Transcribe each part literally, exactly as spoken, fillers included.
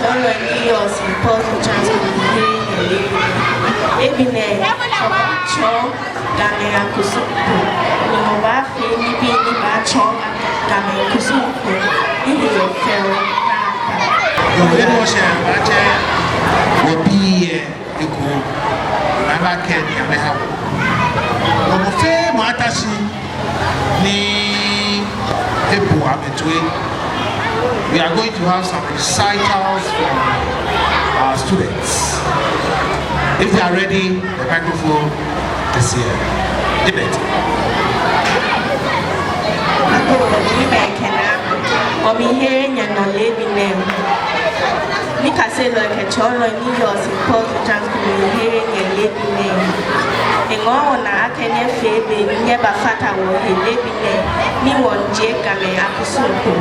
Ɔlɔ ni yɔɔ Saint Paul's Church, mihereɔ nyɛ leebi nɛɛ. Leebi nɛɛ, wɔbaatsɔɔ Gamɛi akusum ko. Ni wɔbaafee nibii ni baatsɔɔ Gamɛi kusum ko ni he yɛ fɛo naakpa. Yɛ wɔshɛ, wɔtsɛ wɔbii yɛ eko, abakɛ ni amɛha wɔ. Wɔmɔ fɛɛ mɔ ata shi ni ebu amɛ toi. We are going to have some recitals from our students. If they are ready, the microphone is here. Ebet. Wɔmiihere nyɛ nɔ leebi nɛɛ. Nikaselɔi kɛ tsɔɔlɔi ni yɔɔ Saint Paul's Church, mihereɔ nyɛ leebi nɛɛ. Eŋɔɔ wɔnaa akɛ nyɛfee be ni nyɛbafata wɔhe leebi nɛɛ, ni wɔmiijie Gamɛi akusum ko.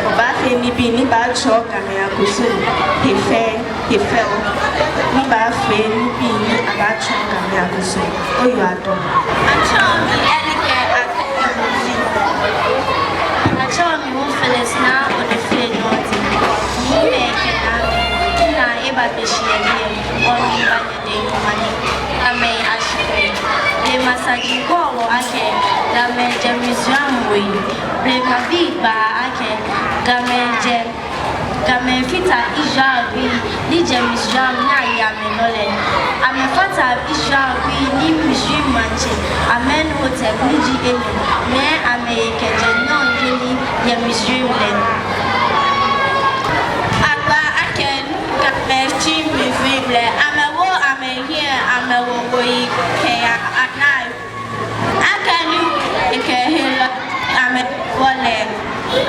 Wɔbaafee nibii ni baatsɔɔ Gamɛi akusum he fɛo, he fɛo. Ni baafee nibii ni abaatsɔɔ Gamɛi akusum. Oyiwaladɔŋŋ. Atsɛɔ mi Elike Akeyemoji. Atsɛɔ mi Wu Felix Naa Odefie Nɔɔte. Mihiɛ kɛ naa, naa eba be shi yɛ biɛ, wɔmiiba nyɛ dɛŋ omanye. Gamɛi ashikpɔŋ. Blema saji kɛɔ wɔ akɛ Gamɛi jɛ Mizraim we. Blemabii gbaa akɛ Gamɛi jɛ, Gamɛi fata Israelbii ni jɛ Mizraim ni aye amɛnɔ lɛ. Amɛfata Israelbii ni Misri maŋtsɛ Amenhotep ni ji enyɔ mɛ amɛhe kɛjɛ nyɔŋyeli yɛ Mizraim lɛ. Agbaa akɛ Gamɛi shi Mizraim lɛ, amɛwo amɛhiɛ amɛwo wɔyi kɛya Nile. Akɛni ekɛ heloo amɛwo lɛ,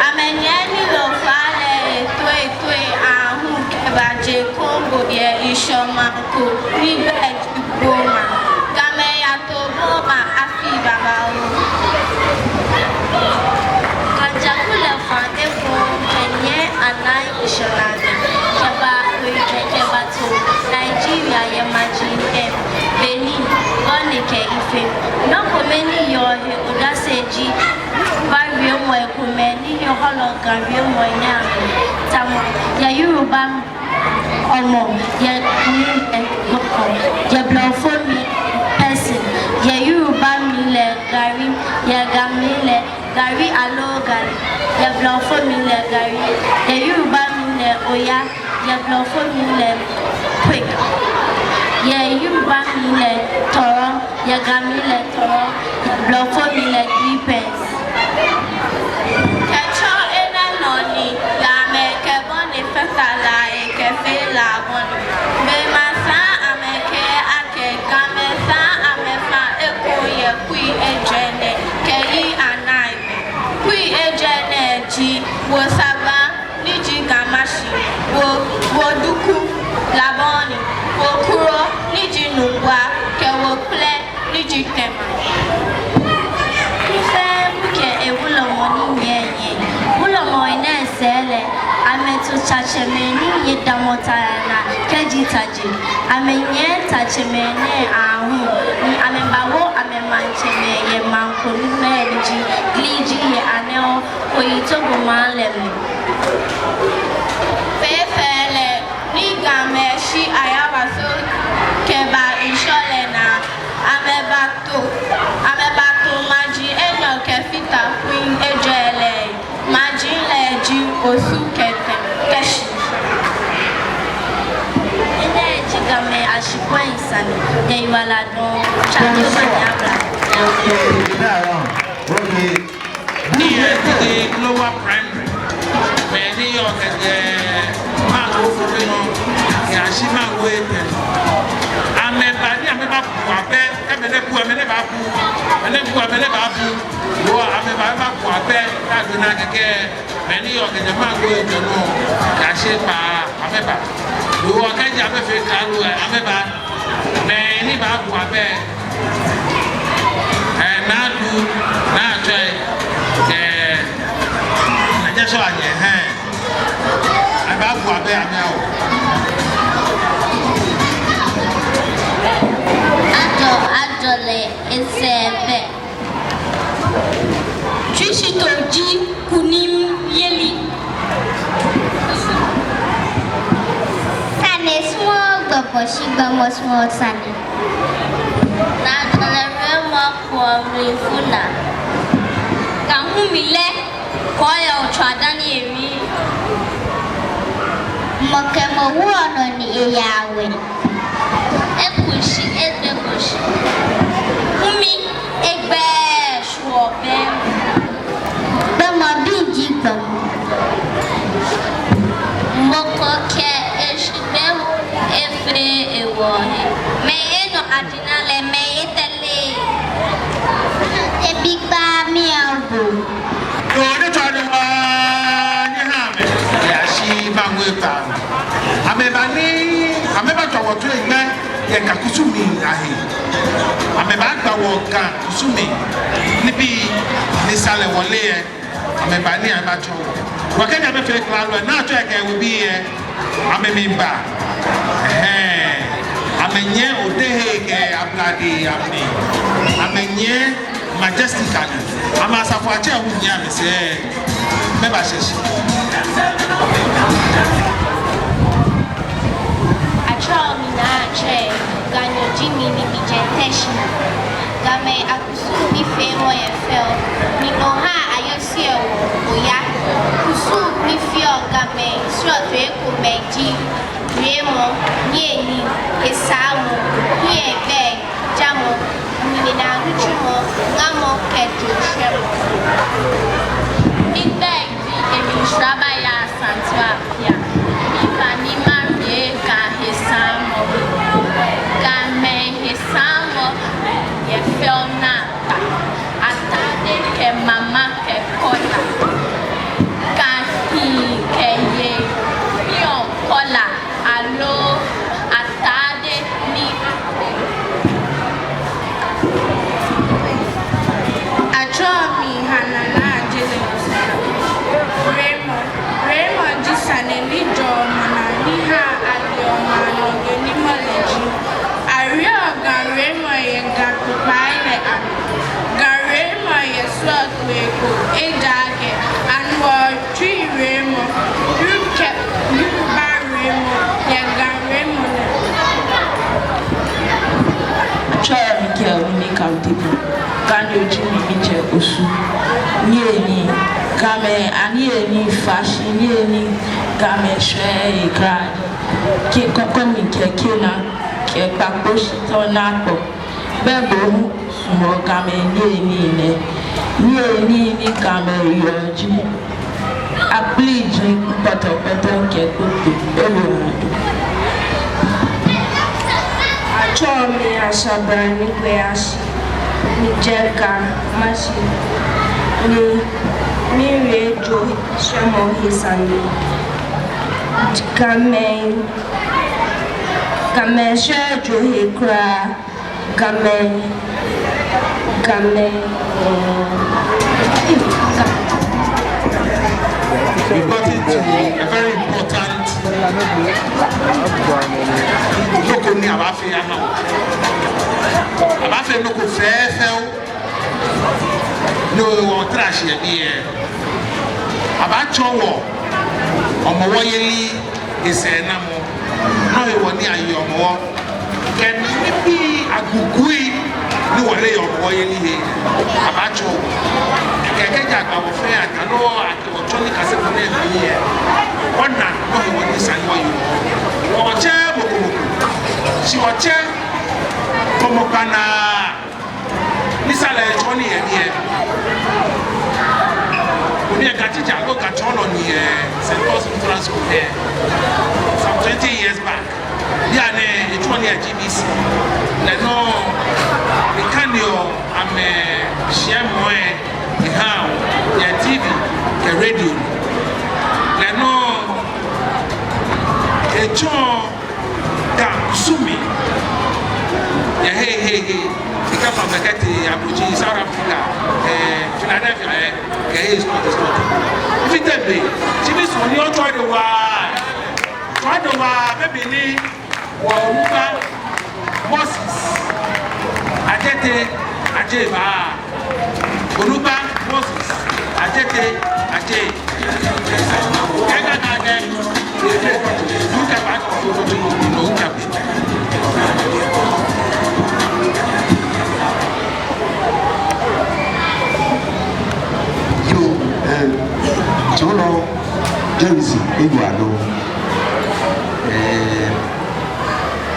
amɛnyiɛ Nilo faa lɛ he toi toi aahu kɛbaje Kongo yɛ ŋshɔ maŋ ko ni gbɛi ji Boma. Gamɛi yato Boma afii babaoo. Ga jaku lɛ fã ekoŋŋ kɛnyiɛ Nile ŋshɔ naa kɛba Koikoi kɛbato Nigeria yɛ maji nɛɛ, Benin, Bonny kɛ Ife. Nɔ kome ni yɔɔ he odase ji Ga wiemɔi komɛi ni yɔɔ hɔlɔ Ga wiemɔi nɛɛ amli, tamɔ yɛ Yoruba mli Omo, yɛ Ga mli lɛ Gboko, yɛ Blɔfo mli person, yɛ Yoruba mli lɛ Gari, yɛ Ga mli lɛ Gari aloo Gali, yɛ Blɔfo mli lɛ Gari, yɛ Yoruba mli lɛ Oya, yɛ Blɔfo mli lɛ Quick, yɛ Yoruba mli lɛ Tɔrɔ, yɛ Ga mli lɛ Tɔrɔ, yɛ Blɔfo mli lɛ Three Pence. Kɛtsɔ enɛ nɔ ni Gamɛi kɛ bɔ ni fata La ekɛfee La bɔ ni. Blema saŋŋ amɛkɛɛ akɛ Gamɛi saŋŋ amɛfã ekoŋŋ yɛ Kui ejwɛ nɛɛ kɛyi Nile. Kui ejwɛ nɛɛ ji Wosagba ni ji Ga Mashi, Wo, Woduku, Labone, Wokuro ni ji Nungua, kɛ Wokplɛ ni ji Tema. Mifɛɛ mikɛ ewulɔmɔ ni nyiɛ nyiɛ. Wulɔmɔi nɛɛ sɛɛ lɛ, amɛto tsatsɛmɛi ni yɛ damɔ ta naa kɛji ta je. Amɛnyiɛ tsatsɛmɛi nɛɛ aahu ni amɛbawo amɛmaŋtsɛmɛi yɛ maŋ ko ni gbɛi ji Gliji yɛ Aneo, Koyi Togo maŋ lɛ mli. Fɛfɛɛ lɛ, ni Gamɛi shi ayawaso kɛba ŋshɔ lɛ naa, amɛbato, amɛbato maji enyɔ kɛfata Kui ejwɛ lɛ. Maji lɛ ji Osu kɛ Tɛm kɛ Shi. Enɛ ji Gamɛi ashikpɔŋ sane. Nyɛyiwaladɔŋŋ. Tswa ni omanye aba. Okay, okay, okay. Now, okay. Ni yɛ Lower Primary, mɛi ni yɔɔ kɛjɛ Maŋ Ko Fufui nɔ kɛyashi Maŋ Ko Etɛ, amɛba ni amɛbabu abɛ. Kɛ mɛi nɛɛ bu, mɛi nɛɛ baabu. Mɛi nɛɛ bu, mɛi nɛɛ baabu. Wɔ amɛba, amɛbabu abɛ. Kɛ agbɛnɛ kɛkɛ mɛi ni yɔɔ kɛjɛ Maŋ Ko Etɛ nɔ kɛyashi Kpa, amɛba. Wɔ kɛji amɛfee klalo lɛ, amɛba. Mɛi ni baabu abɛ, ɛɛ, Naa Du, Naa Atsɔi, ɛɛ, Naa Jɛshɔ anyɛ, ɛhɛɛ. Amɛbaabu abɛ, amɛawo. Ajɔ, ajɔ lɛ esɛɛ bɛ. Tswishitoo ji kunimyeli. Kpɔkpɔ shi gbɔmɔ sumɔɔ sane. Naajɔlɛ wiemɔ kɔɔ mlifu naa. Ga hu mi lɛ, kɔɔyɔɔ otswa dani ewie. Mɔ kɛ mɔ woɔ nɔ ni eyaa we. Eku shi, egbeko shi. Hu mi, egbɛɛ shwuɔ bɛŋ. Gbɔmɔ bi ji gbɔmɔ. Mɔ ko kɛ eshigbɛ efee ewɔ he. Mɛi enyɔ ajina lɛ, mɛi etɛ lɛ. Ebi kpa mi awo. Yoo, nyɛtswaa nyɛba, nyɛha amɛ. Yɛ ashi ba ŋwe kpa. Amɛba ni, amɛbatswa wɔ toi gbɛ yɛ Ga kusum ahe. Amɛbagba wɔ Ga kusum nibii ni sa lɛ wɔle yɛ. Amɛba ni amɛbatswa wɔ. Wɔkɛ nyɛ amɛfee klalo, ni atswa kɛ wɔ bii yɛ. Amɛmiiba. Ɛhɛɛ. Amɛnyiɛ Odehe kɛ Ablade amli. Amɛnyiɛ Majestic amli. Amɛ Asafoatsɛ hu nyiɛ amɛsɛɛ. Mɛɛbashi shi. Atsɛɔ mi Naa Atsɛ, Ganyo ji mi ni mijɛ Teshie. Gamɛi akusum nifeemɔ yɛ fɛo, ni no ha ayɔseɔ wɔ oya. Kusum ni feɔ Gamɛi srɔtoi ekomɛi ji wiemɔ, niyenii, hesaamɔ, hiɛgbɛi, jamɔ, mlininaa nitsumɔ, ŋamɔ kɛ joshwɛmɔ. Migbɛi ji Emi Sraba Yaa Santua Appiah. Miba ni mawie Ga hesaamɔ. Gamɛi hesaamɔ yɛ fɛo naakpa. Atade kɛ mama kɛ kɔla. Ga hii kɛ yei feɔ kɔla aloo atade ni. Atsɛɔ mi Hannah Naa Adjeley. Wiemɔ. Wiemɔ ji sane ni jɔɔ mɔ naa ni haa ayeɔ maŋ nɔ gbi ni mɔ lɛ ji. Awieɔ Ga wiemɔ yɛ Ga kpokpai lɛ anɔ. Ga wiemɔ yɛ srɔtoi ko, ejaakɛ anuɔ Twi wiemɔ, Yu- kɛ Yoruba wiemɔ yɛ Ga wiemɔ naa. Atsɛɔ mi Kɛ Winnie Kamtepe. Ganyo ji mi, mijɛ Osu. Niyenii, Gamɛi aniyenii fa shi, niyenii Gamɛi shwɛɔ he kwraa ji kɛ kɔkɔmi kɛ kena kɛ kpakpo shitɔ naakpɔ. Bɛ bo hu sumɔɔ Gamɛi niyenii nɛɛ. Niyenii ni Gamɛi yeɔ ji akpiliji, kpɔtɔkpɔtɔ kɛ kpokpoi. Ewo ado. Atsɛɔ mi Ashabrani Kwei Ashie. Mijɛ Ga Mashie. Ni miwie joshwɛmɔ he sane. Gamɛi, Gamɛi shwɛɔ johe kwraa. Gamɛi, Gamɛi, eh, Ga- We got into a very important nɔ ko ni abaafee aha wɔ. Abaafee nɔ ko fɛfɛo. Ni wɔtara shi yɛ biɛ. Abaatsɔɔ wɔ Hɔmɔwɔ yeli he sɛɛnamɔ. Nɔ hewɔ ni ayeɔ Hɔmɔwɔ. Kɛ nibii agugui ni wɔleɔ yɛ Hɔmɔwɔ yeli he. Abaatsɔɔ wɔ. Kɛkɛ ja agba wɔ fɛɛ ata nɔ akɛ wɔtsɔ nikasemɔ nɛɛ mli yɛ. Wɔna nɔ hewɔ ni esa ni wɔye. Wɔtsɛɛɛ mɔ ko mɔ ko. Shi wɔtsɛ Hɔmɔ kpanaa. Ni sa lɛ etsɔ ni yɛ biɛ. Koni yɛ Ga teacher, Ga tsɔɔlɔ ni yɛ Saint Paul's Lutheran School yɛ some twenty years back. Bianɛ etsɔ ni yɛ G B C. Lɛ nɔŋŋ, ekaneɔ amɛshiɛmɔi ehaa wɔ yɛ T V kɛ radio. Lɛ nɔŋŋ, etsɔɔ Ga kusum yɛ hei hei hei. Ekɛfa amɛ kɛtee ablotsiri, South Africa, eh, Philadelphia, eh, kɛ hei srɔtoi srɔtoi. Efite be, shi misumɔɔ ni otswa odɛ waa. Tswa odɛ waa, be mli ni wɔ onukpa Moses Adjetey Adjei ba. Onukpa Moses Adjetey Adjei. Kɛ Ga naa kɛ, kɛ, kɛ, kɛ, kɛ, kɛ, kɛ, kɛ, kɛ, kɛ, Ewa nɔ. Ɛɛ,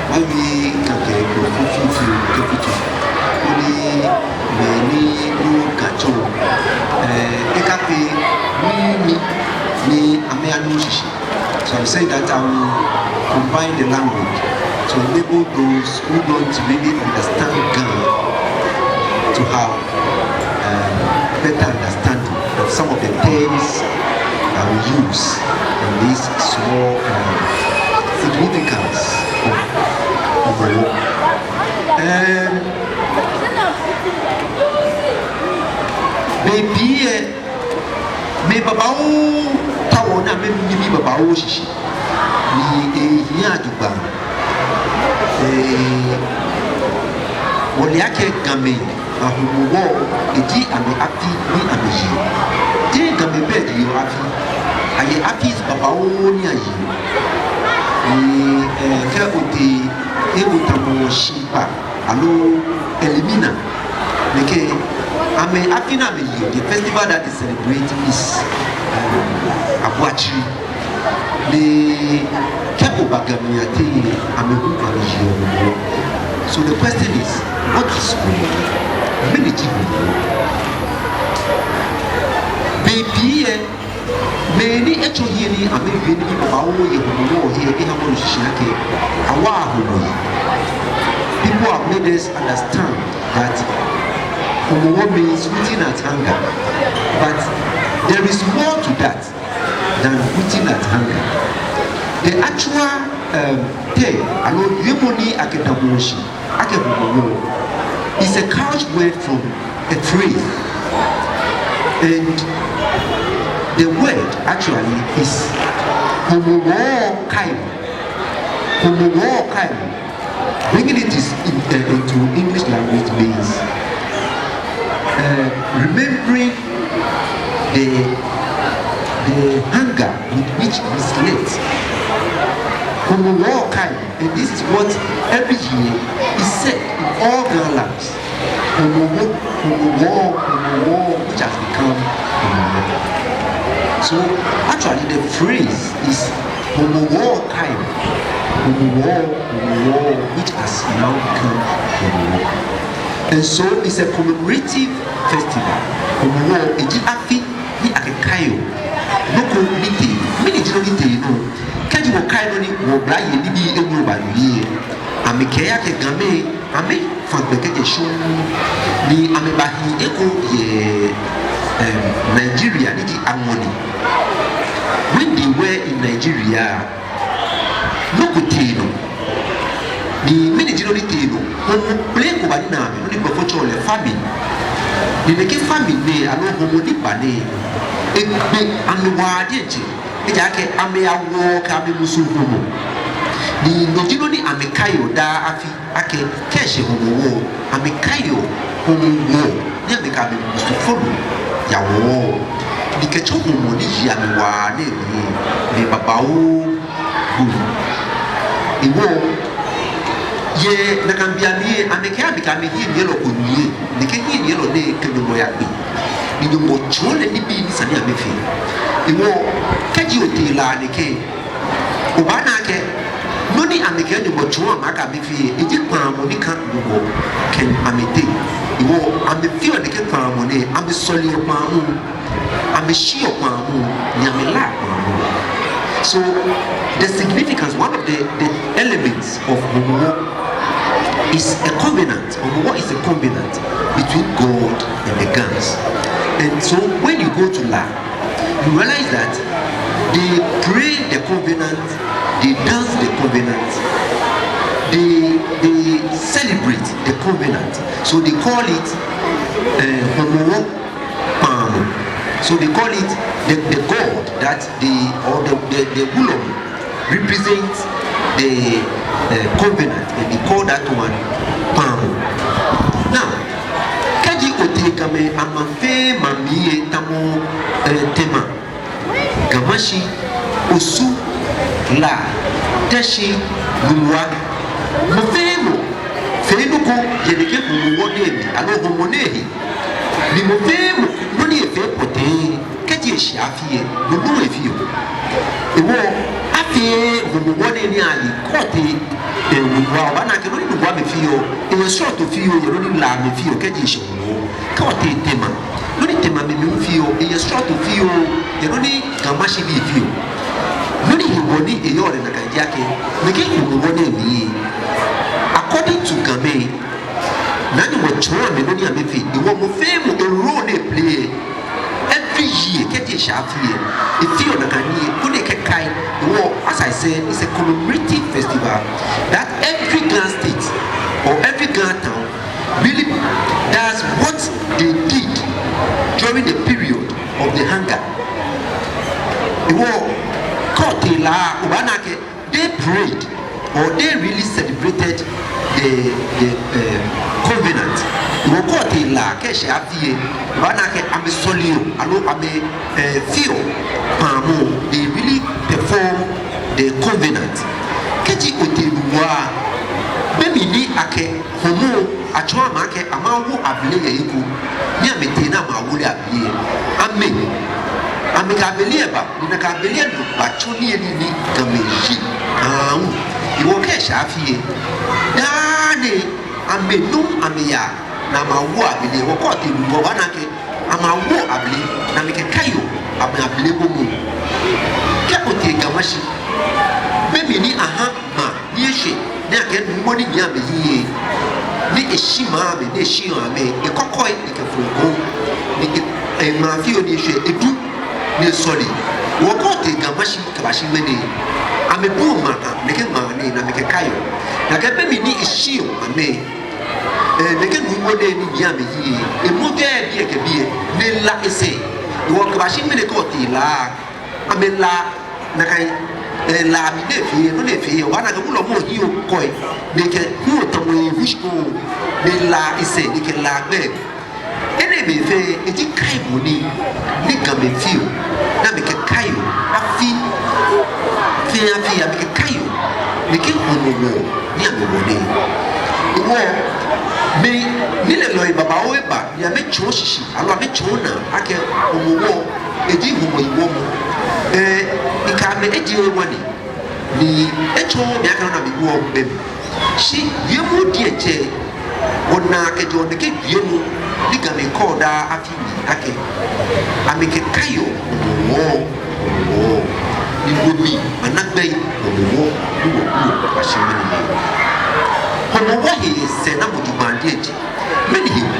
mawie Ga kɛ Ga fioo fioo kɛfee too. Koni mɛi ni nuuu Ga tsɔɔ, ɛɛ, ekafee mli ni amɛnu shishi. So I'm saying that I will combine the language to enable those who don't really understand Ga to have, um, better understanding of some of the terms that we use in this small, um, significance of, of the word. Um, bei pii lɛ, mɛi babaoo taoɔ ni amɛnu nibii babaoo shishi. Ni ehiaa jogbaŋŋ. Ɛɛ, wɔle akɛ Gamɛi ahumɔwɔ, eji amɛ afi ni amɛyeɔ. Jeee Gamɛi pɛ ji yeɔ afi. Ayeɔ afi babaoo ni ayeɔ. Ni, ɛɛ, kɛ otee, eko tamɔ Shikpa aloo Elmina, nɛkɛ, amɛ afi ni amɛyeɔ, the festival that they celebrate is, um, Abuatsiri. Ni kɛ oba Gamɛi ateŋ, amɛ hu amɛyeɔ Homowo. So the question is, what is Homowo? Mɛni ji Homowo? Bei pii lɛ, mɛi ni etsɔ hiɛ ni amɛwie nibii babaoo yɛ Homowo he lɛ, eha wɔnu shishi akɛ awaaa Homowo yi. People have made us understand that Homowo means rooting out hunger, but there is more to that than rooting out hunger. The actual, um, term, aloo wiemɔ ni akɛdamɔɔ shi akɛ Homowo is a couch word from a phrase, and the word actually is Homowo kaimɔ. Homowo kaimɔ. Bringing it is in, uh, into English language means, uh, remembering the, the hunger with which we slept. Homowo kaimɔ. And this is what every year is said in all Ga lands. Homowo, Homowo, Homowo, which has become Homowo. So actually the phrase is Homowo kaimɔ, Homowo, Homowo, which has now become Homowo. And so it's a commemorative festival. Homowo, eji afi ni akɛkaiɔ nɔ ko ni tee. Mɛni ji nɔ ni tee nɔ? Kɛji wɔkai nɔ ni wɔblayei nibii enyɔ bawie, amɛkɛɛ akɛ Gamɛi, amɛfã gbɛ kɛjɛ shɔŋŋ ni amɛbahi eko yɛ, em, Nigeria ni ji aŋɔni. When they were in Nigeria, nɔ ko tee nɔ. Ni mɛni ji nɔ ni tee nɔ? Homo kpele ko ba ni na amɛ, nɔ ni blɔfo tsɛɔ lɛ famine. Ni nɛkɛ famine nɛɛ, aloo homo ni ba nɛɛ, egbe amɛ waa diɛŋtsɛ. Ejaakɛ amɛyawoɔ kɛ amɛmusuŋ homo. Ni no ji nɔ ni amɛkaiɔ daa afi akɛ kɛ eshɛ Homowo, amɛkaiɔ Homowo ni amɛkɛ amɛmusuŋ folo yawoɔ. Ni kɛtsɔ homo ni ji amɛ waa nɛɛ mli, mɛi babaoo bu. Hewɔ yɛ nakai bei amli lɛ, amɛkɛɛ amɛkɛ amɛhiɛnyiɛlɔ ko nyiɛ. Nɛkɛ hiɛnyiɛlɔ nɛɛ kɛ Nyɔŋmɔ yakpe. Ni Nyɔŋmɔ tsɔɔ lɛ nibii ni sa ni amɛfee. Hewɔ kɛji otee La nɛkɛ, obaana akɛ nɔ ni amɛkɛɛ Nyɔŋmɔ tsɔɔ amɛ akɛ amɛfee, eji kpaŋmɔ ni ka Nyɔŋmɔ kɛ amɛteŋ. Hewɔ amɛfeɔ nɛkɛ kpaŋmɔ nɛɛ, amɛsɔleɔ kpaŋmɔ, amɛshiɔ kpaŋmɔ, ni amɛlaa kpaŋmɔ. So the significance, one of the, the elements of Homowo is a covenant. Homowo is a covenant between God and the Gans. And so when you go to La, you realize that they pray the covenant, they dance the covenant, they, they celebrate the covenant. So they call it, uh, Homowo kpaŋmɔ. So they call it the, the God that the, or the, the, the Wulɔmɔ represents the, uh, covenant, and they call that one kpaŋmɔ. Now, kɛji otee Gamɛi amaŋ fɛɛ maŋ mli lɛ tamɔ, uh, Tema, Ga Mashi, Osu, La, Teshi, Nungua, mɔ fɛɛ mɔ fee nɔ ko yɛ nɛkɛ Homowo nɛɛ mli, aloo Homowo nɛɛ he. Ni mɔ fɛɛ mɔ, nɔ ni efee pɔtɛɛ, kɛji eshɛ afi lɛ, no nɔŋŋ efeɔ. Hewɔ, afee Hɔmɔwɔ nɛɛ ni aye, kɛ otee, eh, Nungua, obaana akɛ nɔ ni Nungua mɛi feɔ, eyɛ srɔto fioo, yɛ nɔ ni Lamɛi feɔ, kɛji eshɛ Hɔmɔwɔ. Kɛ otee Tema, nɔ ni Temamɛi feɔ, eyɛ srɔto fioo, yɛ nɔ ni Ga Mashi bii feɔ. Nɔ ni hewɔ ni eyɔɔ lɛ nakai ji akɛ, nɛkɛ Hɔmɔwɔ nɛɛ mli lɛ, according to Gamɛi, Naa ni wɔtsɔɔ amɛ nɔ ni amɛfee. Hewɔ mɔ fɛɛ mɔ e-role ni e-play. Every year, kɛji eshɛ afi lɛ, efeɔ nakai nii lɛ, koni ekɛkai. Hewɔ, as I said, it's a commemorative festival that every Ga state or every Ga town really does what they did during the period of the hunger. Hewɔ, kɛ otee La, obaana akɛ they prayed or they really celebrated the, the, um, covenant. Hewɔ kɛ otee La kɛ eshɛ afi lɛ, obaana akɛ amɛsɔleɔ, aloo amɛ, eh, feɔ kpaŋmɔ, they really perform the covenant. Kɛji otee Nungua, be mli ni akɛ Hɔmɔ, atsɔɔ amɛ akɛ amɛwo abele yɛ he ko, ni amɛtee ni amɛwo lɛ abele lɛ. Amɛ, amɛkɛ abele lɛ ba, ni nakai abele lɛ nɔ batsɔ niyenii ni Gamɛi ye. Aahu. Hewɔ kɛ eshɛ afi lɛ, daa nɛɛ amɛ nɔŋŋ amɛyaa ni amɛwo abele lɛ. Hewɔ kɛ otee Nungua obaana akɛ amɛwo abele, ni amɛkɛkaiɔ amɛ abele bɔmɔ. Kɛ otee Ga Mashi, be mli ni aha maŋ ni eshwɛ, ni akɛ nuumo ni nyiɛ amɛhiɛ, ni eshi maŋ amɛ, ni eshi amɛ, ekɔkɔi, ekɛfɔɔ ekoŋŋ, ni e, e, maŋ fioo ni eshwɛ, edu, ni esɔle. Hewɔ kɛ otee Ga Mashi kɛbashi ŋmɛnɛ, amɛbuɔ maŋ lɛ, nɛkɛ maŋ nɛɛ, ni amɛkɛkaiɔ. Ni akɛ be mli ni eshiɔ amɛ, eh, nɛkɛ nuumo nɛɛ ni nyiɛ amɛhiɛ, emɔ jɛ biɛ kɛ biɛ, ni ela esɛɛ. Hewɔ kɛbashi ŋmɛnɛ kɛ otee La, amɛlaa nakai, eh, La mli ni efee, nɔ ni efee, obaana akɛ wulɔmɔ hiɛ okɔi, ni ekɛ hu tamɔ ehu shi ko, ni ela esɛɛ, ni ekɛ La gbɛɛ. Enɛɛmɛi fɛɛ, eji kaimɔ nii, ni Gamɛi feɔ, ni amɛkɛkaiɔ, afi fɛɛ afi, amɛkɛkaiɔ nɛkɛ Hɔmɔwɔ ni amɛwɔ nɛɛ. Hewɔ, mɛi, nilelɔi babaoo eba, ni amɛtsɔɔ shishi, aloo amɛtsɔɔ naa akɛ Hɔmɔwɔ, eji Hɔmɔ yiwɔmɔ. Eh, mikɛ amɛ ejie ŋwane, ni etsɔɔ mi akɛ nɔ ni amɛwieɔ bɛ mli. Shi wiemɔ diɛŋtsɛ, wɔnaa kɛjɛɔ nɛkɛ wiemɔ ni Gamɛi kɛɔ daa afi mli akɛ amɛkɛkaiɔ Hɔmɔwɔ, Hɔmɔwɔ. Ni no mli ana gbɛi Hɔmɔwɔ ni wɔwieɔ kɛbashi ŋmɛnɛ nɛɛ. Hɔmɔwɔ he yɛ sɛɛnamɔ jogbaŋŋ diɛŋtsɛ. Mɛni hewɔ?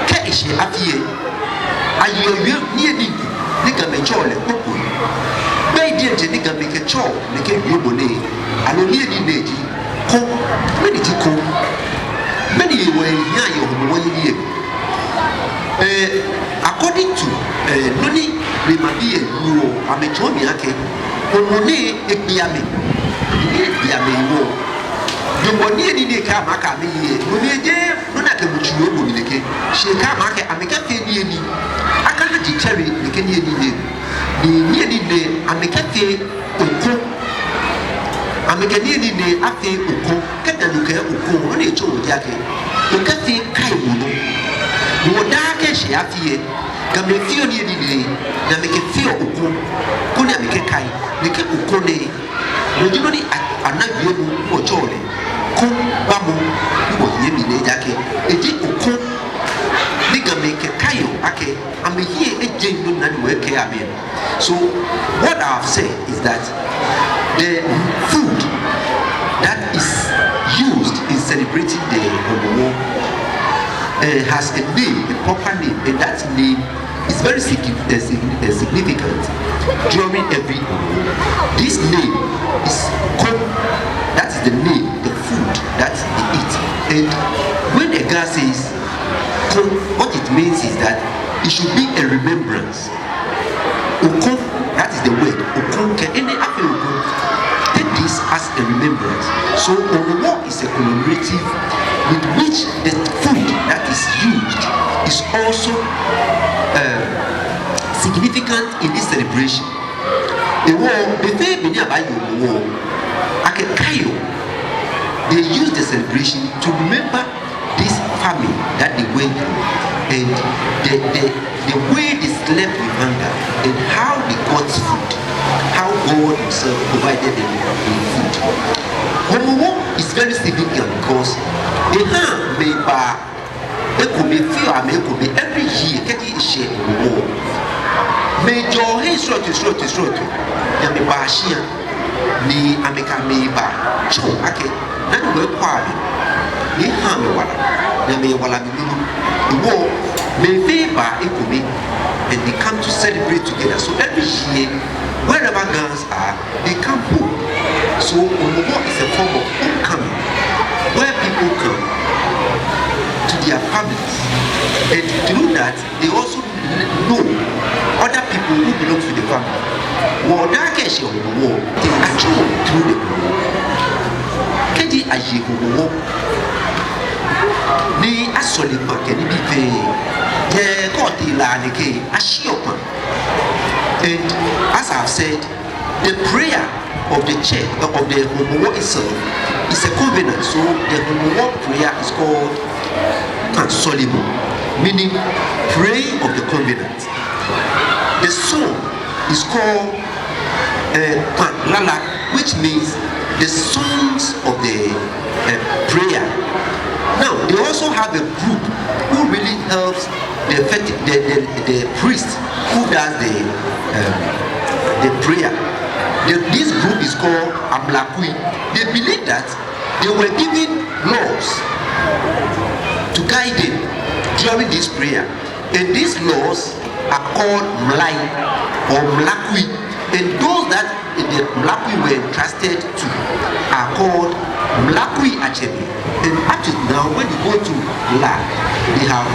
Kɛ eshɛ afi lɛ, ayeɔ wiemɔ niyenii ni Gamɛi tsɛɔ lɛ kpokpoi. Gbɛi diɛŋtsɛ ni Gamɛi kɛtsɛɔ nɛkɛ wiemɔ nɛɛ, aloo niyenii nɛɛ ji ko. Mɛni ji ko? Mɛni hewɔ ehiaa yɛ Hɔmɔwɔ yeli lɛ? Eh, according to, eh, nɔ ni blemabii lɛ wieɔ, amɛtsɔɔ mi akɛ Hɔmɔ nɛɛ egbe amɛ. Ni egbe amɛ hewɔ, Nyɔŋmɔ niyenii ni ekɛɛ amɛ akɛ amɛye lɛ, no mli jeee nɔ ni akɛ mɔ tsu yɔɔ mli nɛkɛ. Shi ekɛɛ amɛ akɛ amɛkɛfee niyenii. Akaha jetsɛre nɛkɛ niyenii nɛɛ. Ni niyenii nɛɛ amɛkɛfee oko. Amɛkɛ niyenii nɛɛ afee oko. Kɛ dani okɛɛ oko, nɔ ni etsɔɔ ji akɛ okɛfee kaimɔ nɔ. Hewɔ daa kɛ eshɛ afi lɛ, Gamɛi feɔ niyenii nɛɛ, ni amɛkɛfeɔ oko, koni amɛkɛkai nɛkɛ oko nɛɛ. No ji nɔ ni a-, ana wiemɔ ni wɔtsɛɔ lɛ ko bamɔ ni wɔhiɛ mli nɛɛ, ejaakɛ eji oko ni Gamɛi kɛkaiɔ akɛ amɛhiɛ ejeŋ nɔ ni nani wɔ kɛɛ amɛ. So what I have said is that the food that is used in celebrating the Hɔmɔwɔ, eh, has a name, a proper name, and that name is very signi-, eh, signi-, eh, significant during every Hɔmɔwɔ. This name is ko. That is the name, the food that they eat. And when a Ga says ko, what it means is that it should be a remembrance. Oko, that is the word. Oko, kɛ enɛ afee oko. Take this as a remembrance. So Hɔmɔwɔ is a commemorative with which the food that is used is also, um, significant in this celebration. Hewɔ, be fɛɛ be ni abaaye Hɔmɔwɔ, akɛkaiɔ, they use the celebration to remember this famine that they went through and the, the, the way they slept with hunger and how they got food, how God himself provided them with food. Homowo is very significant because ehaa mɛi baa ekome, feɔ amɛ ekome every year, kɛji eshɛ Homowo. Mɛi jɔɔ hei srɔtoi, srɔtoi, srɔtoi, ni amɛbaa shia, ni amɛkɛ amɛbaa tsɔɔ akɛ, nani wɛ kwa mi, ni eha amɛ wala, ni amɛyɛ wala mli lolo. Hewɔ, mɛi fɛɛ baa ekome, and they come to celebrate together. So every year, wherever Ghans are, they come home. So Homowo is a form of homecoming, where people come to their families, and through that, they also know other people who belong to the family. Wɔdaa akɛ eshɛ Homowo, they are through the Homowo. Kɛji aye Homowo, ni asɔle kpaa kɛ nibii fɛɛ, yɛ kɔɔti lɛ nɛkɛ, ashiɔ kpaa. And as I have said, the prayer of the church, of the Homowo itself, is a covenant. So the Homowo prayer is called Kpaa Sɔlemɔ, meaning praying of the covenant. The song is called uh, Kpaa Lala, which means the songs of the uh, prayer. Now, they also have a group who really helps the, feti- the, the, the priest who does the, um, the prayer. The, this group is called Amlakui. They believe that they were given laws to guide them during this prayer. And these laws are called Mlai or Mlakui. And those that the Mlakui were entrusted to are called Mlakui Atsɛmɛi. And up to now, when you go to La, they have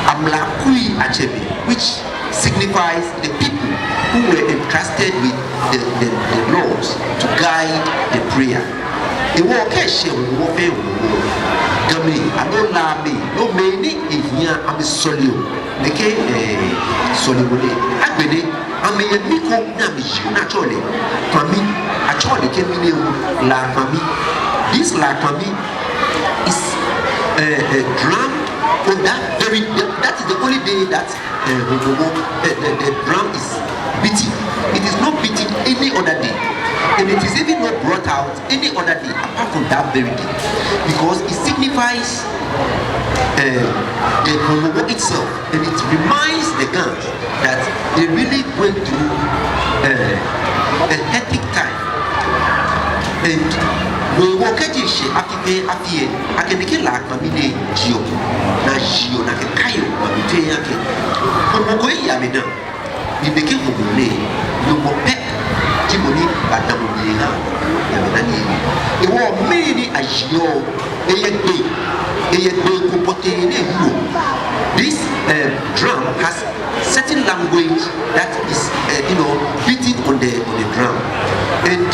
Amlakui Atsɛmɛi, which signifies the people who were entrusted with the, the, the laws to guide the prayer. Hewɔ kɛ eshɛ Homowo fɛɛ Homowo, Gamɛi, aloo Lamɛi, aloo mɛi ni ehiaa amɛsɔleɔ nɛkɛ, eh, sɔlemɔ nɛɛ, agbɛnɛ amɛyɛ ni ko ni amɛyeɔ ni atsɛɔ lɛ Kpami. Atsɛɔ lɛ kɛ mli nɛɛ hu La Kpami. This La Kpami is, eh, eh, drummed on that very, that is the only day that uh, Homowo, the, the, the drum is beating. It is not beating any other day. And it is even not brought out any other day apart from that very day. Because it signifies uh, the Homowo itself. And it reminds the Gans that they really went through uh, a hectic time. And Homowo kɛji eshɛ afi fɛɛ afi lɛ, akɛ nɛkɛ La Kpami nɛɛ jieɔ, ni ajieɔ, ni akɛkaiɔ Homowo fɛɛ akɛ Homowo ko eya amɛdaaŋ. Ni nɛkɛ Homowo nɛɛ, Nyɔŋmɔ pɛ ji mɔ ni badamɔ mli eha amɛdaaŋ ni. Hewɔ mɛi ni ajieɔ, eyɛ gbee, eyɛ gbee ko pɔtɛɛ ni eyɔɔ. This uh, drum has certain language that is, uh, you know, beating on the on the drum, and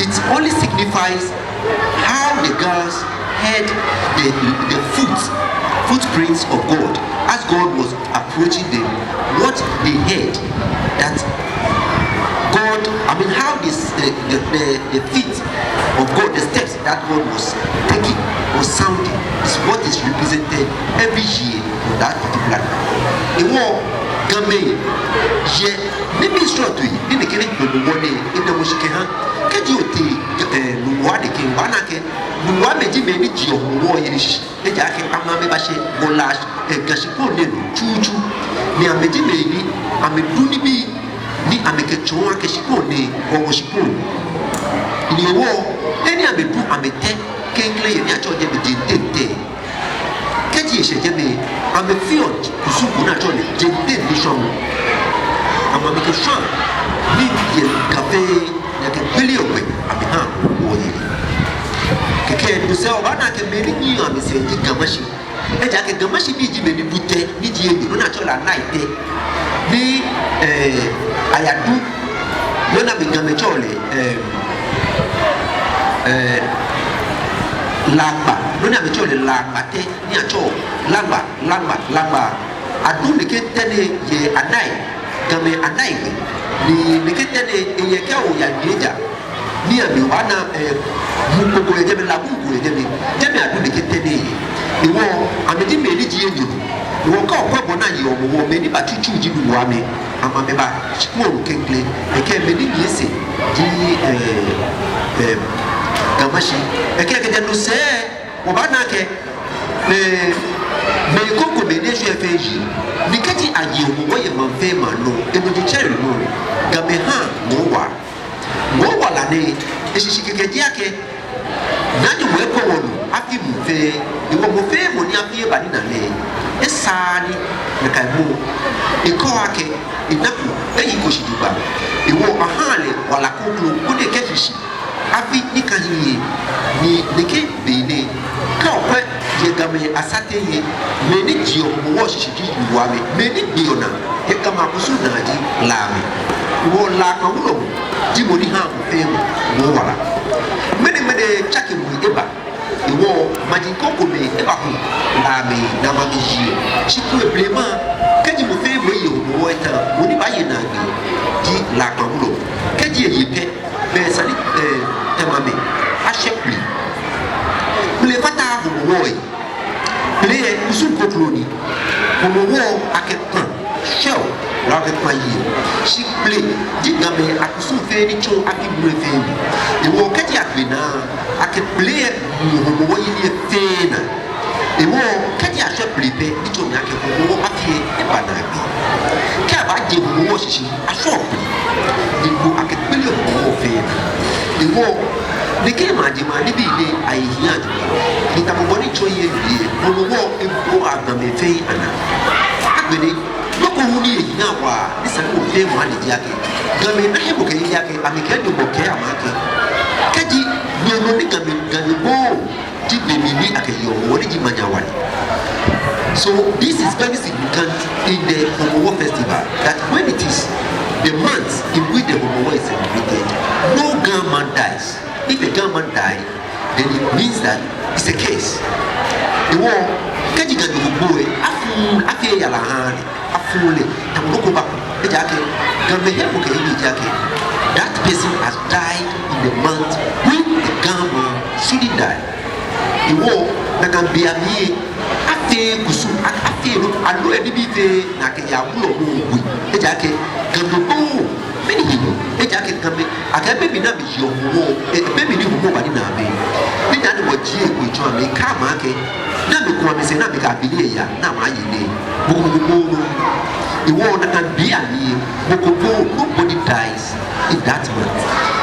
it only signifies how the Gans heard the the foot footprints of God as God was approaching them. What they heard that God, I mean, how this the the, the, the feet of God, the steps that God was taking, was sounding, is what is represented every year on that particular night. Hewɔ Gamɛi, yɛ nibii srɔtoi ni nɛkɛ Homowo nɛɛ edamɔ shi kɛha. Kɛji otee, eh, Nungua nɛkɛ, obaana akɛ Nunguamɛi ji mɛi ni jieɔ Homowo yeli shishi. Ejaakɛ amɛ amɛbashɛ wɔ La, eh, Ga shikpɔŋ nɛɛ nɔ tsutsu. Ni amɛji mɛi ni amɛdu nibii ni amɛkɛtsɔɔ akɛ shikpɔŋ nɛɛ, wɔ wɔ shikpɔŋ. Ni hewɔ, he ni amɛdu amɛtɛ klɛŋklɛŋ yɛ ni atsɛɔ jɛmɛ Jentɛŋ tɛ. Kɛji eshɛ jɛmɛ, amɛfeɔ kusum ko ni atsɛɔ lɛ Jentɛŋ Nishwamɔ. Amɛ amɛkɛshwaa nii yɛ Ga fɛɛ, ni akɛgbeleɔ gbɛ amɛhaa wɔ yeli. Kɛkɛ no sɛɛ obaana akɛ mɛi ni nyiɛɔ amɛsɛɛ ji Ga Mashi. Ejaakɛ Ga Mashi bii ji mɛi ni bu tɛ, ni ji enyɔ, nɔ ni atsɛɔ lɛ Anai tɛ. Ni, eh, ayadu, nɔ ni amɛ Gamɛi tsɛɔ lɛ, eh, eh, Lagba, nɔ ni amɛtsɛɔ lɛ Lagba tɛ, ni atsɛɔ Lagba, Lagba, Lagba. Adu nɛkɛ tɛ nɛɛ yɛ Anai, Gamɛi Anai gbɛ. Ni nɛkɛ tɛ nɛɛ, eyɛ kɛ oya Nyeja, ni amɛbaana, eh, mu kpokpo yɛ jɛmɛ, labu ko yɛ jɛmɛ. Jɛmɛ adu nɛkɛ tɛ nɛɛ yɛ. Hewɔ, amɛji mɛi ni ji enyɔ. Hewɔ kɛ okwɛ bɔ ni ayeɔ Hɔmɔwɔ, mɛi ni batsutsu ji Nuwaamɛi, amɛ amɛba shikpɔŋ lɛ klɛŋklɛŋ. Ekɛ mɛi ni nyiɛ sɛɛ ji, eh, eh, Ga Mashi. Ekɛ, kɛjɛ no sɛɛ, wɔbaana akɛ, eh, mɛi krokomɛi ni eshwɛ fɛɛ ji, ni kɛji aye Hɔmɔwɔ yɛ maŋ fɛɛ maŋ nɔ, enɔ ji tsɛre nɔ, Gamɛi haa ŋɔɔ wala. Ŋɔɔ wala nɛɛ, eshishi kɛkɛ ji akɛ, Nyɔŋmɔ ekwɛ wɔ nɔ afi muu fɛɛ, hewɔ mɔ fɛɛ mɔ ni afi eba ni ena lɛ, esaaa ni nakai mɔ lɛ ekɛɔ akɛ, enako, eyiko shi jogbaŋŋ. Hewɔ ahaa lɛ wala kroko, koni ekɛhi shi afi ni ka hiɛ, ni nɛkɛ be nɛɛ, kɛ okwɛ yɛ Gamɛi asateŋ lɛ, mɛi ni jeɔ Hɔmɔwɔ shishi ji Nuwaamɛi, mɛi ni gbeɔ naa yɛ Gamɛi akusum naa ji Lamɛi. Hewɔ La kpa wulɔmɔ ji mɔ ni haa mɔ fɛɛ mɔ ŋɔɔ wala. Ŋmɛnɛŋmɛnɛ tsakemɔi eba. Hewɔ maji krokomɛi ebaku Lamɛi ni amɛmiijie. Shi kulɛ blema, kɛji mɔ fɛɛ mɔ eye Hɔmɔwɔ eta, mɔ ni baaye naagbee ji La kpa wulɔmɔ. Kɛji eye pɛ, belɛ esa ni, eh, Temamɛi ashwɛ Kple. Kple fataaa Hɔmɔwɔ he. Kple lɛ kusum kroko ni. Hɔmɔwɔ akɛkpa shwɛɔ, loo akɛkpa yeɔ. Shi Kple ji Gamɛi akusum fɛɛ ni tsɔɔ afi muu lɛ fɛɛ mli. Hewɔ kɛji agbe naa, akɛ Kple lɛ muɔ Hɔmɔwɔ yeli lɛ fɛɛ naa. Hewɔ kɛji ashwɛ Kple pɛ, ni tsɔɔ mi akɛ Hɔmɔwɔ afi lɛ eba naagbee. Kɛ abaaje Hɔmɔwɔ shishi, ashwɛɔ Kple. Ni kpo akɛkpeleɔ Hɔmɔwɔ fɛɛ naa. Hewɔ nɛkɛ majimaji nibii nɛɛ ahe hiaa jogbaŋŋ. Ni tamɔ bɔ ni tsɔɔ yɛ lɛ, Hɔmɔwɔ ebuaa Gamɛi fɛɛ anaa. Agbɛnɛ, nɔ ko hu ni he hiaa waa ni esa ni mɔ fɛɛ mɔ ale ji akɛ, Gamɛi na hemɔkɛyeli akɛ, amɛkɛɛ Nyɔŋmɔ kɛɛ amɛ akɛ, kɛji nyɛ nɔ ni Gamɛi, Ga Nyɔŋmɔ ji be mli ni akɛyeɔ Hɔmɔwɔ ni ji Manyawa lɛ. So this is very significant in the Hɔmɔwɔ festival, that when it is the month in which the Hɔmɔwɔ is celebrated, no Ga man dies. If a Ga man die, then it means that it's a curse. Hewɔ, kɛji Ganyo gbo lɛ, afuuu, afeee yara ahaaa lɛ, afuuu lɛ, tamɔ nɔ ko bako. Ejaakɛ Gamɛi hemɔkɛyeli ji akɛ, that person has died in the month when the Ga man shouldn't die. Hewɔ, nakai be amli lɛ, afeee kusum, a-, afeee nɔ, aloo nibii fɛɛ ni akɛyaa wulɔmɔ gbi. Ejaakɛ Ganyo gbo, mɛni hewɔ? Ejaakɛ Gamɛi, akɛ be mli ni amɛyeɔ Hɔmɔwɔ, eh, be mli ni Hɔmɔwɔ ba ni ena amɛ. Ni daa ni wɔjie kpo etsɔɔ amɛ, eka amɛ akɛ, ni amɛku amɛsɛɛ ni amɛkɛ abele lɛ yaa, ni amɛye lɛ. Mɔ ko mɔ ko gbooo nɔ. Hewɔ nakai be amli lɛ, mɔ ko gbooo, nobody dies in that month.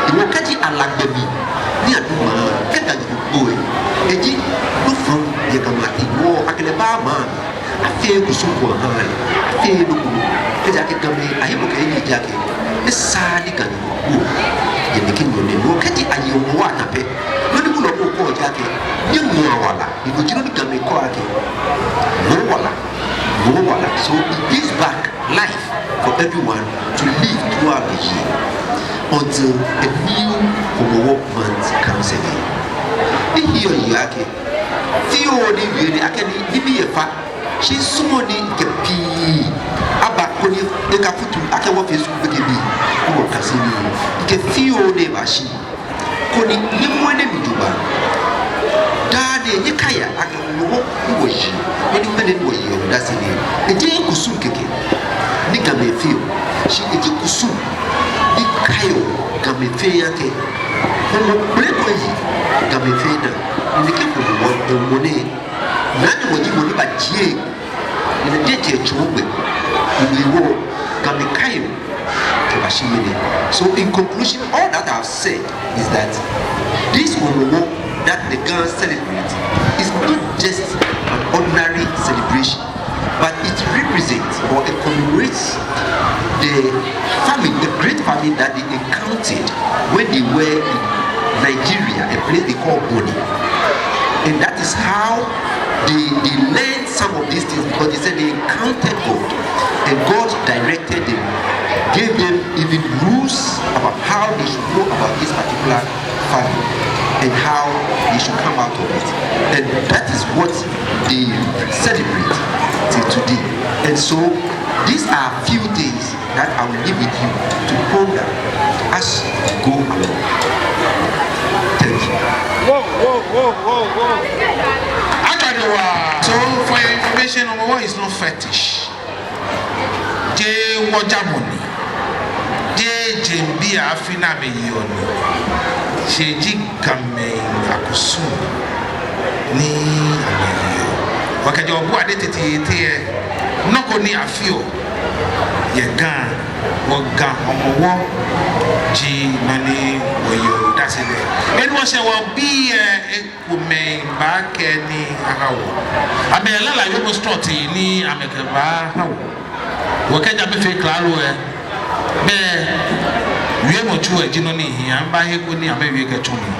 Hewɔ kɛji ala gbɛ mli ni adu maŋ, kɛ Ganyo gbo lɛ, eji nɔ fɔŋ yɛ Gamɛi ateŋ. Hewɔ akɛ lɛ baaa maŋ. Afeee kusum ko ahaaa lɛ, afeee nɔ ko nɔ. Ejaakɛ Gamɛi ahemɔkɛyeli ji akɛ, esaaa ni Ganyo gbo yɛ nɛkɛ nyɔɔŋ nɛɛ. Hewɔ kɛji aye Hɔmɔwɔ ata pɛ, nɔ ni wulɔmɔ kɛɔ ji akɛ, nyɛŋɔa wala. Ni no ji nɔ ni Gamɛi kɛɔ akɛ, ŋɔɔ wala, ŋɔɔ wala. So it gives back life for everyone to live throughout the year until a new Hɔmɔwɔ month comes again. Ni hiɔ yeɔ akɛ, fioo ni wie nɛɛ akɛni nibii efa, shi misumɔɔ ni mikɛ pii aba koni ekafutu akɛ wɔfee skul gbekɛbii, ni wɔkase nii. Mikɛ fioo nɛɛ bashi koni nyɛmɔ enɛ mli jogbaŋŋ. Daa nɛɛ nyɛkaia akɛ Hɔmɔwɔ ni wɔyeɔ, nɔ ni ŋmɛnɛ ni wɔyeɔ, wɔdase nɛɛ, ejeee kusum kɛkɛ ni Gamɛi feɔ, shi eji kusum ni kaiɔ Gamɛi fɛɛ akɛ, Hɔmɔ kpele ko eyi Gamɛi fɛɛ naa. Ni nɛkɛ Hɔmɔwɔ, Hɔmɔwɔ nɛɛ, Naa Nyɔŋmɔ ji mɔ ni bajie, ni lɛ diɛŋtsɛ etsɔɔ gbɛ. Ni no hewɔ Gamɛi kaiɔ kɛbashi ŋmɛnɛ. So in conclusion, all that I've said is that this Hɔmɔwɔ that the Ga celebrate is not just an ordinary celebration, but it represents or it commemorates the famine, the great famine that they encountered when they were in Nigeria, a place they call Bonny. And that is how they, they learned some of these things, because they said they encountered God, and God directed them, gave them even rules about how they should go about this particular famine and how they should come out of it. And that is what they celebrate till today. And so these are few things that I will leave with you to ponder as you go along. Thank you. Whoa, whoa, whoa, whoa, whoa. Akadiwa. Shi Hɔmɔwɔ is not fetish. Jeee wɔŋjamɔ ni. Jeee jeŋbii afi ni amɛyeɔ ni. Shi eji Gamɛi akusum ni amɛyeɔ. Wɔkɛjɛ Obuade tete tete lɛ, nɔ ko ni afeɔ yɛ Ga, wɔ Ga Hɔmɔwɔ ji nɔ ni wɔyeɔ odase lɛ. Beni wɔshɛ wɔbii lɛ, ekomɛi baakɛɛ ni aha wɔ. Amɛ lala wiemɔ srɔtoi ni amɛkɛbaaha wɔ. Wɔkɛɛ ja amɛfee klalo lɛ, bɛ wiemɔ tsu lɛ ji nɔ ni hi, amɛbaahe eko ni amɛwie kɛtsɔ mli.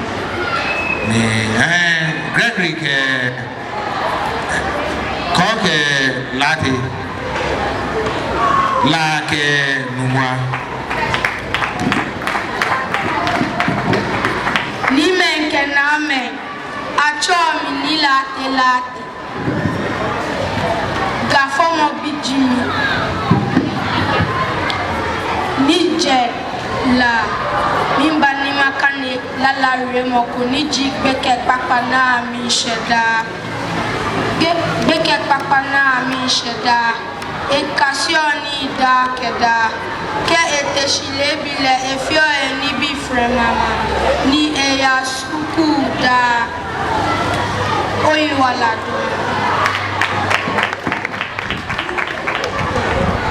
Ni, eh, Gregory kɛ, Kɔɔ kɛ Laate, La kɛ Nuŋua. Niimɛi kɛ naamɛi, atsɛɔ mi Nii Laate Laate. Ga fɔmɔ bi ji mi. Mijɛ La, miba ni makane lala wiemɔ ko ni ji gbekɛ kpakpa ni miishɛ daa. Gbekɛ kpakpa ni miishɛ daa. Ekaseɔ nii daa kɛ daa. Kɛ ete shi leebi lɛ, efeɔ enibii frɛmama ni eyaa skul daa. Oyiwaladɔŋŋ.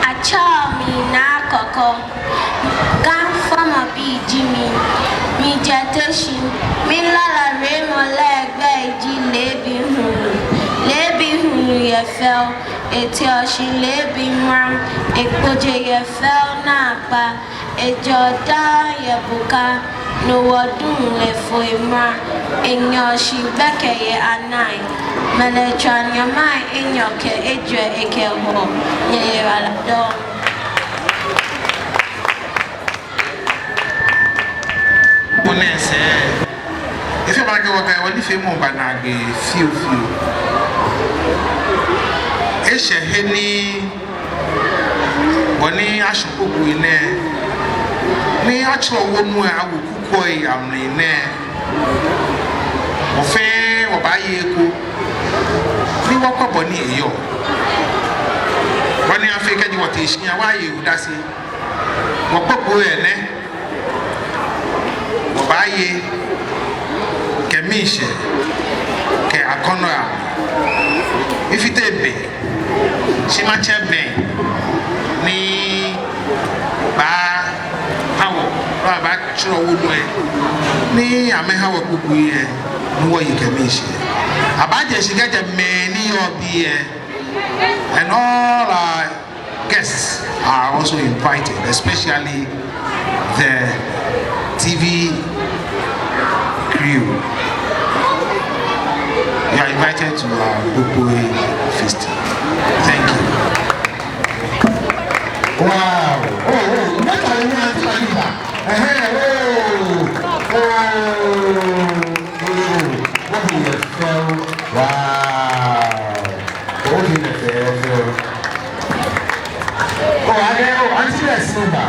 Atsɛɔ mi Naa Kɔkɔ. Ga fɔmɔ bi ji mi. Mijɛ Teshie. Milala wiemɔ lɛ gbɛi ji Leebi Hulu. Leebi hulu yɛ fɛo, eteɔ shi leebi mra, ekpɔjɛ yɛ fɛo naakpa, ejɛɔ daa yɛ boka, no hewɔ duŋ lɛ foi mra, enyɛɔ shi gbɛkɛ yɛ anai, mɛlɛtswaa nyɔŋmai enyɔ kɛ ejwɛ ekɛhɔ, nyɛyiwaladɔŋŋ. Onɛɛ sɛɛ, efee mi akɛ wɔkɛ wɔnifeemɔ ba naagbee fiofio. Eshɛ he ni bɔ ni ashɔ kpokpoi nɛɛ, ni atsɔɔ wonu lɛ awo kukuoo amli nɛɛ, wɔ fɛɛ wɔbaaye eko ni wɔkwɛ bɔ ni eyɔɔ. Bɔ ni afee kɛji wɔtee shia wɔye odase. Wɔkpokpoi lɛ nɛ, wɔbaaye kɛ miishɛɛ kɛ akɔnɔi. Mifite be, shi matsɛ mɛi ni baaha wɔ, baatsɔɔ wɔ nɔ lɛ, ni amɛha wɔ kpokpoi lɛ, ni wɔye kɛ miishɛɛ. Abaajɛ shi kɛjɛ mɛi ni yɔɔ biɛ, and all our guests are also invited, especially the T V crew. You are invited to our Kpokpoi feast. Thank you. Wow. Oh, oh, what a woman to Anita. Eh, oh, oh, oh, what a fellow. Wow. Oh, the fellow. Oh, I know, I'm serious, Simba.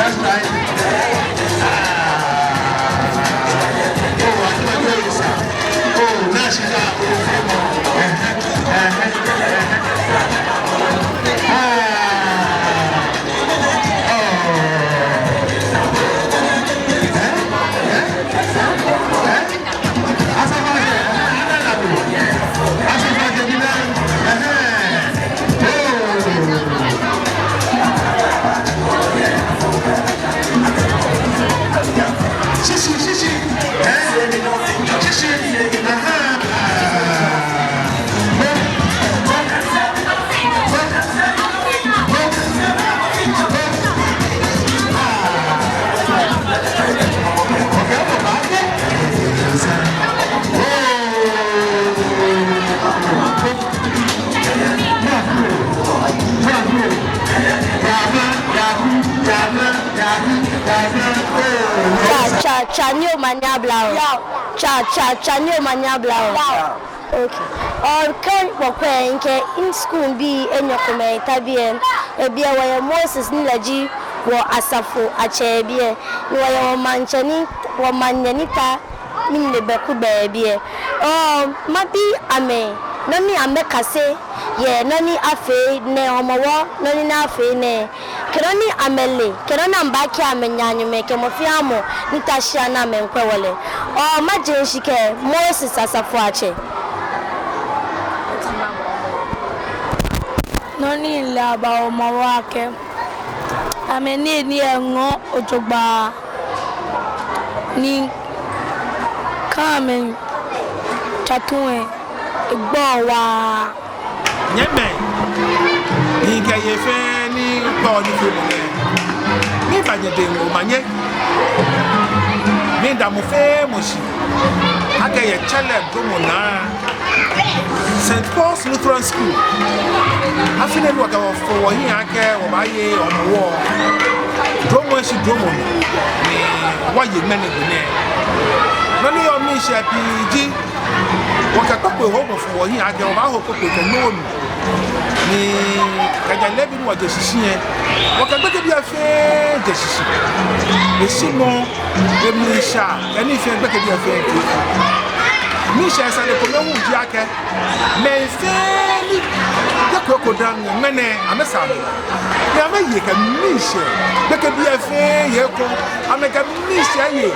That's right. Ah. Oh, I know you, sir. Oh, now she's out. Ah. Oh. Eh? Eh? Eh? Tswa, tswa, tswa ni omanye aba oo. Tswa, tswa, tswa ni omanye aba oo. Okay. Ɔɔ, kɛ wɔkwɛ ŋkɛ in school bii enyɔ komɛi ta biɛ. Ebiɛ wɔyɛ Moses ni lɛ ji wɔ asafoatsɛ biɛ. Ni wɔyɛ wɔ maŋtsɛ ni, wɔ manyɛ ni ta ni mli bɛ ku gbɛ biɛ. Ɔɔ, mabi amɛ nɔ ni amɛkase yɛ nɔ ni afee nɛɛ, Hɔmɔwɔ nɔ ni afee nɛɛ. Kɛ nɔ ni amɛle, kɛ nɔ ni amɛbaakɛɛ amɛnanemɛi kɛ mɔ fɛɛ mɔ ni ta shia ni amɛmiikwɛ wɔ lɛ. Ɔɔ, maje shishi kɛ Moses asafoatsɛ. Nɔ ni mile aba Hɔmɔwɔ akɛ amɛniyenii eŋɔɔ jogbaŋŋ ni kɛ amɛtswa tu lɛ, egbɔ waa. Nyɛmɛi, ni kɛ nyɛ fɛɛ ni kpɔ nifeemɔ nɛɛ, miiba nyɛdɛŋ omanye. Miida mɔ fɛɛ mɔ shi akɛ yɛ tsɛlɛ Dromɔ naa, Saint Paul's Lutheran School, afi nɛɛ ni wɔkɛ wɔfɔ wɔhiɛ akɛ wɔbaaye Hɔmɔwɔ, Dromɔ eshi Dromɔ nɔ, ni wɔye ŋmɛnɛ gbi nɛɛ. Nɔ ni yɔɔ miishɛɛ pii ji, wɔkɛ kpokpoi hoo mɔ fɔ wɔhiɛ akɛ wɔbaaho kpokpoi kɛ nɔ ni, ni kɛjɛ leebi ni wɔje shishi lɛ, wɔkɛ gbekɛbii lɛ fɛɛ je shishi. Eshi nɔ, emli sha, kɛ nii fɛɛ gbekɛbii lɛ fɛɛ je. Miishɛɛ sane kome hu ji akɛ, mɛi fɛɛ ni yeko eko dã ŋmɛnɛ amɛsaa amɛnaa. Ni amɛye kɛ miishɛɛ, gbekɛbii lɛ fɛɛ ye eko, amɛkɛ miishɛɛ ye,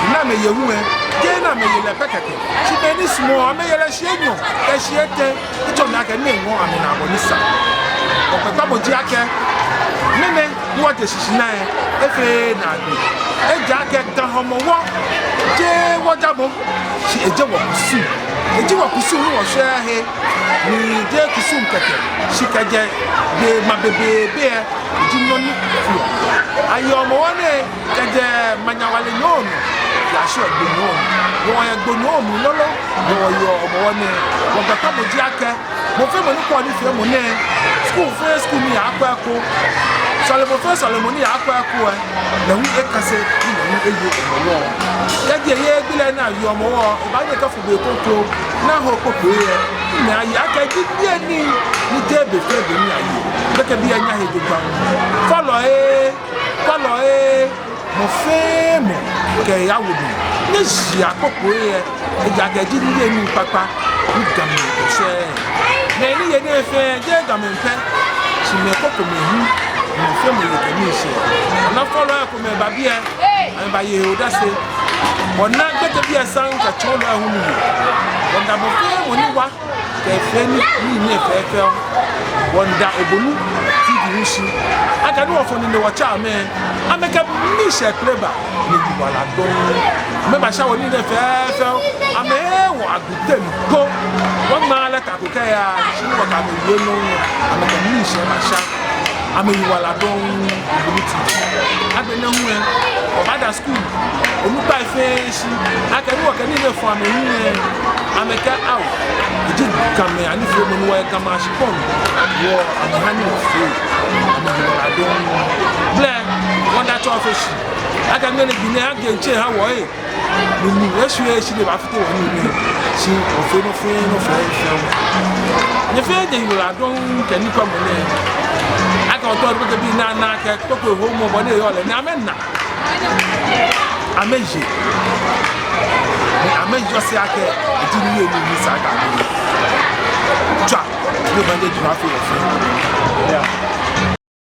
ni amɛye hu lɛ, jeee ni amɛye lɛ pɛ kɛkɛ. Shi mɛi ni sumɔɔ amɛye lɛ shii enyɔ kɛ shii etɛ, etsɔɔ mi akɛ nii eŋɔɔ amɛnaa bɔ ni sa. Wɔkpɛkpamɔ ji akɛ, mɛni ni wɔje shishi nɛɛ, efeee naagbee. Ejaakɛ Ga Hɔmɔwɔ, jeee wɔjamɔ, shi eji wɔkusum. Eji wɔkusum ni wɔshwɛɔ he, ni jeee kusum kɛkɛ, shi kɛjɛ gbɔmɛi beebe lɛ, eji nɔ ni feɔ ayeɔ Hɔmɔwɔ nɛɛ, kɛjɛ Manyawale nyɔɔŋ nɔ kɛyashi Gbo nyɔɔŋ nɔ. Wɔyɛ Gbo nyɔɔŋ mli lolo, wɔyɛ Hɔmɔwɔ nɛɛ. Wɔkpɛkpamɔ ji akɛ, mɔ fɛɛ mɔ ni kwɛɔ nifeemɔ nɛɛ, skul fɛɛ skul ni yakwɛɔ eko, sɔlemɔ fɛɛ sɔlemɔ ni yakwɛɔ eko lɛ, lɛ hu ekase ni lɛ hu eye Hɔmɔwɔ. Kɛji eyeee gbi lɛ ni aye Hɔmɔwɔ, ebaanyɛ ekafo be kroko ni aho kpokpoi lɛ, ni aye akɛ ji niyenii ni jeee be fɛɛ be ni aye. Gbekɛbii lɛ nya he jogbaŋŋ. Fɔlɔi, kwɛlɔi, mɔ fɛɛ mɔ kɛ eyawo mli. Nyɛyea kpokpoi lɛ, ejaakɛ eji niyenii kpakpa ni Gamɛi kɛshwɛɔ. Mɛi ni ye enɛ fɛɛ, jeee Gamɛi pɛ, shi mɛi krokomɛi hu, mɔ fɛɛ mɔ ye kɛ miishɛɛ. Ana fɔlɔi komɛi ba biɛ, amɛbaye he odase. Wɔna gbekɛbii lɛ saŋŋ kɛ tsɔɔlɔi hu ni ye. Wɔmiida mɔ fɛɛ mɔ ni wa kɛfee nii, nii nɛɛ fɛfɛo. Wɔmiida Obonu T V hu shi akɛ ni wɔfɔ nine wɔtsɛ amɛ. Amɛkɛ miishɛɛ kpele ba ni eji wala dɔŋŋ. Amɛbasha wɔ nii nɛɛ fɛfɛo. Amɛhe wɔ agbute mli po. Wɔŋma lɛta ko kɛya, shi ni wɔkɛ amɛ wie nɔ. Amɛkɛ miishɛɛ basha. Amɛyiwaladɔŋŋ, obonu titi. Agbɛnɛ hu lɛ, wɔbaada skul onukpai fɛɛ shi. Akɛ ni wɔkɛ nii nɛɛ fɔ amɛhiɛ lɛ, amɛkɛɛ ao, eji Gamɛi anifeemɔ ni wɔyɛ Gamɛi ashikpɔŋ. Wɔ amɛha ni wɔfee. Amɛyiwaladɔŋŋ. Blɛ, wɔda Tsɔfe shi. Akɛ ŋmɛnɛ gbi nɛɛ, akɛ ŋtsɛ ha wɔ ee. Mɛni, Yesu eshi ni ebafite wɔ nii nɛɛ. Shi wɔfee nɔ fɛɛ nɔ fɛɛ fɛɛ. Nyɛ fɛɛ nyɛyiwaladɔŋŋ kɛ nikwɛmɔ nɛɛ. Akɛ wɔtao wɔbakɛɛ bii nɛɛ ana akɛ kpokpoi hoomɔ bɔ ni eyɔɔ lɛ nɛɛ, amɛna. Amɛye. Ni amɛye shi akɛ, eji nii ni ni sa akɛ amɛye. Tswa, ni ebaaje juma fɛɛ fɛɛ. Yeah.